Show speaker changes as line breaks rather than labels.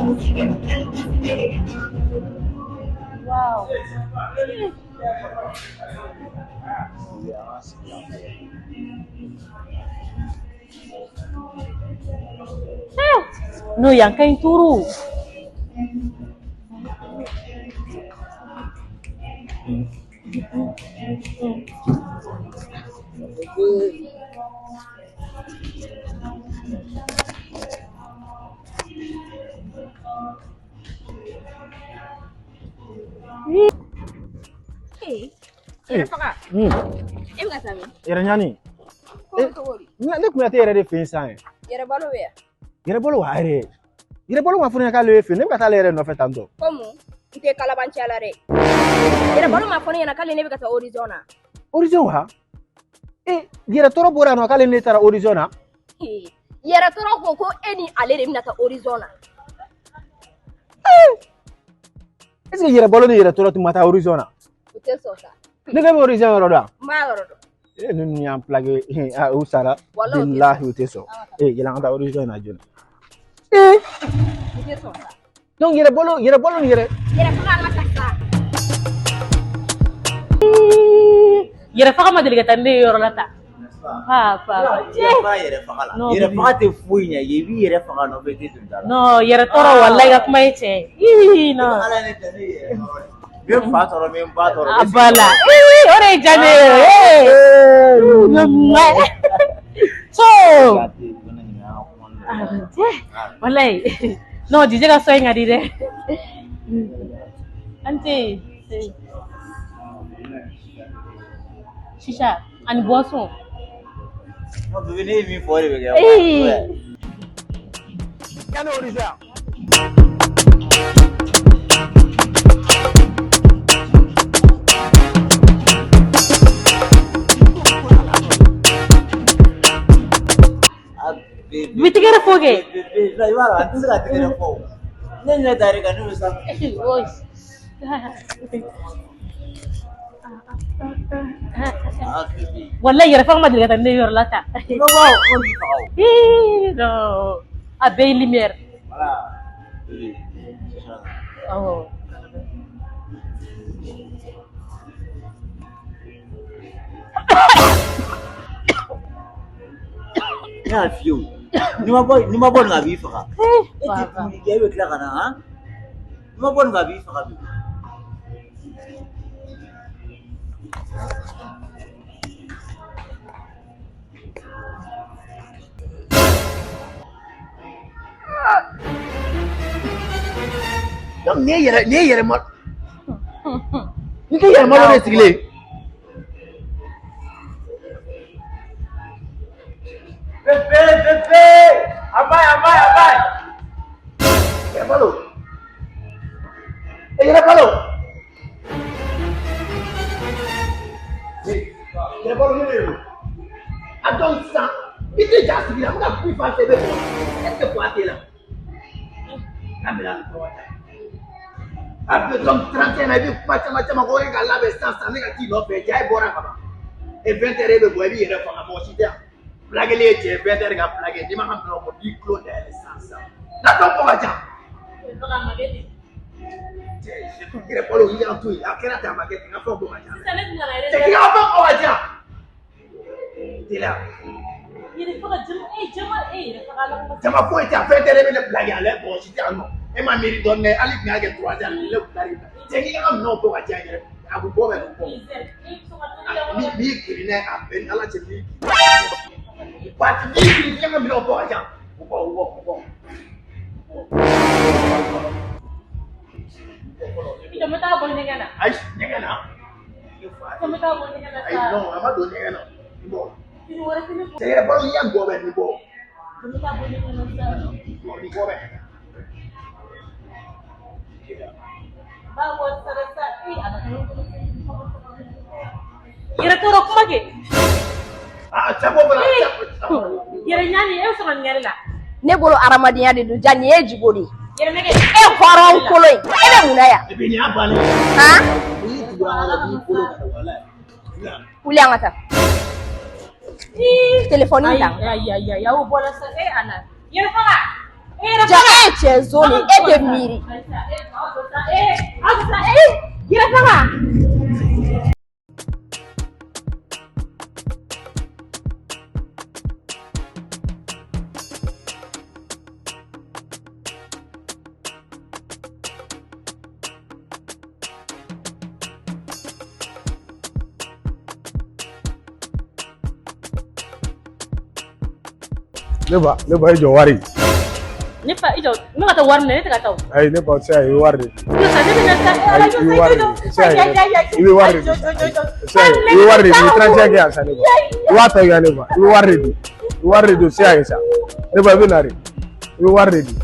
Wow. Non, yan ka ɲi turu.
Yɛrɛ faga. E bɛ ka taa min?
Yɛrɛ ɲani.
Ko bɛ cogo di?
Ne kun bɛ taa e yɛrɛ de fɛ yen sisan.
Yɛrɛ balo bɛ yan.
Yɛrɛ balo wa yɛrɛ. Yɛrɛ balo ma fɔ ne ɲɛna k'ale bɛ fɛ yen. Ne bɛ ka taa ale yɛrɛ nɔfɛ tan tɔ.
Ko mun? N tɛ kalabanciya la dɛ. Yɛrɛ balo ma fɔ ne ɲɛna k'ale ne bɛ ka taa horizon na.
Horizon wa? E yɛrɛ tɔɔrɔ bɔra yan nɔ k'ale ne taara horizon na.
Yɛrɛ tɔɔrɔ ko ko e ni ale de bɛna taa horizon na.
Est ce que yɛrɛ balo ni yɛrɛ tɔɔrɔ tun ma taa horizon na?
U tɛ sɔn sa.
Ne bɛ horizon yɔrɔ dɔn wa?
N b'a yɔrɔ dɔn.
E ninnu y'an plaqué u sara.
Walahi u tɛ sɔn.
Bilahi u tɛ sɔn. E yɛlɛ an ka taa horizon na joona.
U tɛ sɔn sa.
Donc yɛrɛ balo yɛrɛ balo ni yɛrɛ.
Yɛrɛ faga an ka taa sa.
Yɛrɛ faga ma deli ka taa ne ye yɔrɔ la tan. Fa fa.
Yɛrɛ yɛrɛ faga la.
Non,
Yɛrɛ
bébé.
faga tɛ foyi ɲɛ i ye, i b'i yɛrɛ faga nɔfɛ i tɛ don da la.
Non, yɛrɛ tɔɔrɔ walahi ka kuma ye tiɲɛ ye. Ii, non.
Ala ye ne dan ne yɛrɛ tɔɔrɔ de. N bɛ n fa tɔɔrɔ n bɛ n ba tɔɔrɔ.
A bala. Ii, o de ye diya ne ye. Ee. So. Walahi. Non, DJ ka son in ka di dɛ. An tɛ yen. Chicha ani boisson.
Non, bébé, ne ye min fɔ o de bɛ kɛ.
Ee.
Yanni horizon.
Ah, bébé.
N bɛ tɛgɛrɛ fɔ kɛ.
Bébé, non, i b'a dɔn, a tɛ se ka tɛgɛrɛ fɔ o. Ne ɲɛ dar'i kan ne bɛ sanfɛ.
Oyi.
Ah, bébé.
Walahi yɛrɛ faga ma deli ka taa ne ye yɔrɔ la tan.
I ma bɔ o b'i faga o.
Ii, non. A bɛɛ ye lumière.
Voilà. Bébé. Chicha.
Awɔ.
Ne y'a f'i ye o. N'i ma bɔ n'i ma bɔ nin kan a b'i faga. E tɛ
Fa, fa.
dumuni kɛ e bɛ tila ka na han? N'i ma bɔ nin kan a b'i faga bi.
Donc nin ye yɛrɛ nin ye yɛrɛ malo. Nin tɛ yɛrɛ malo de sigilen ye.
Bébé, bébé! A ma ɲi, a ma ɲi, a ma ɲi.
Yɛrɛ balo. E yɛrɛ balo. Yɛrɛ balo ne de don. A donc sisan i tɛ ja sigi la n bɛ ka kuma i fan fɛ i bɛ bɔ. Est ce que poids t'e la? N'a bɛna nin kɔrɔ ta. A bɛ donc 31 na i bɛ kuma caman caman ko e ka labɛn sisan sisan ne ka t'i nɔfɛ ja e bɔra ka ban. E 20 heures e bɛ bɔ i b'i yɛrɛ faga mɔgɔ si tɛ yan. Fulakɛli ye cɛ 20 heures ka fulakɛ n'i ma ka minɛnw bɔ b'i tulo dayɛlɛ sisan sisan. Na dɔn bɔ ka ca. Cɛ yɛrɛ balo i y'an to yen a kɛra tan a ma kɛ ten n ka fɛnw bɔ ka ca. Cɛ k'i ka fɛnw bɔ ka ca. Teliya. Jama foyi tɛ yan fɛn tɛ ne bɛ ne bila yan ale mɔgɔ si tɛ yan nɔ. E ma miiri dɔɔnin dɛ hali tun y'a kɛ 3 heures ne tun taar'i bila. Cɛ k'i ka minɛnw bɔ ka ca yɛrɛ a bɛ bɔ bɛ bɔ. Ni b'i girin dɛ a bɛɛ ni Ala cɛ b'i girin. Waati b'i girin k'i ka minɛnw bɔ ka ca. U bɔ u bɔ u bɔ. Ayi ɲɛgɛn na. Ayi non a ma don ɲɛgɛn na. Nin bɔ. Cɛ yɛrɛ balo i y'a bɔ bɛ nin bɔ. Nin bɔ bɛ.
Yɛrɛ tɔɔrɔ kuma kɛ.
Aa cɛ bɔ fana.
Yɛrɛ ɲani e bɛ sɔn ka nin kɛ ne la.
Ne bolo hadamadenya de don ja nin ye jigo de ye.
Yɛrɛ nɛgɛ.
E hɔrɔn kolon in e bɛ mun na yan?
Epi nin y'a bannen ye.
Han?
N'i tugura an kɔ b'i bolo ka walayi.
Wuli an ka taa. Telefɔni ta.
Ayi ayi ayi ayi aw bɔra sa e Ala. Yɛrɛ faga.
Ja e ye cɛ zon de ye, e tɛ miiri.
Yɛrɛ faga.
Ne ba, i jɔ wari.
Ne fa, i jɔ, ne ka taa wari minɛ, ne tɛ ka taa o.
Ayi, ne ba, o tɛ se ka kɛ, i bɛ wari de di.
Sisan ne bɛna taa.
Ayi, i bɛ wari de di. O tɛ se ka kɛ, i bɛ wari de di. O tɛ se ka kɛ, i bɛ wari de di. I transition kɛ yan sa, ne ba. I b'a tɔ kɛ, ne ba. I bɛ wari de di. I bɛ wari de di, o tɛ se ka kɛ sa. Ne ba, i bɛ na de. I bɛ wari de di.